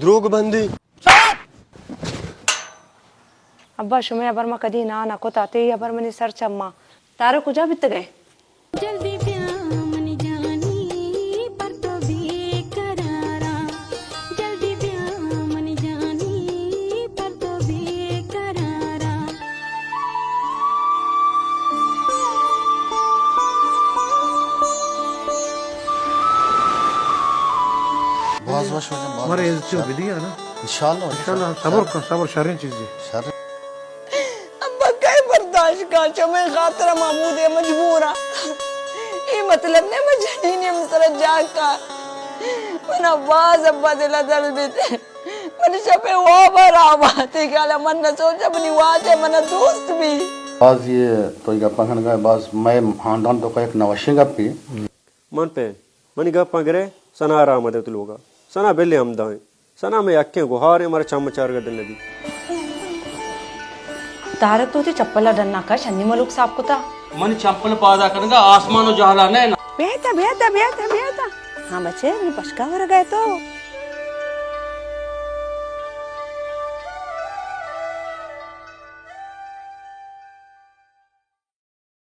دروگ بندی۔ ابا، شمئے ہبر ما کدی نہ نہ کتا، تئی ہبر منی سر چما۔ تارا کجا بیتگئے؟ جلدی بیا منی جانی، پر تو بے قرارا۔ جلدی بیا منی جانی، پر تو بے قرارا۔ باز وش وجہ، باز مارے وش۔ عزت چو بدی نا۔ انشاءاللہ، انشاءاللہ، صبر کن، صبر شریں چیزے۔ شر۔ ابا کئے برداشت کن، چمے خاطر محمود اے مجبور آں۔ اے مطلب نے من جنین اے من سر جاگ کن۔ منا باز ابا دل درد بیت۔ من شپے واب ء راہ بات، اے خیال ء من نہ سوچا منی واجہ منا دوست بی۔ باز یہ تو گپاں کنگا، باز مئے خاندان تو کا یک نوشیں گپی۔ من پہ منی گپاں گرے، سنا را مدے تو لوگا۔ سنا بلے ہمدا ایں۔ سنا میں یکیں گوہاریں، مارا چم چارگا دل نبی۔ طارق تو تی چپل ڈنا کش، ہنی ملوک صاف کتا۔ من چپل پادا کنگا آسمان و جہلا نہ۔ بیتا، بیتا، بیتا، بیتا۔ ہاں بچے، نی پشکا ورگا تو۔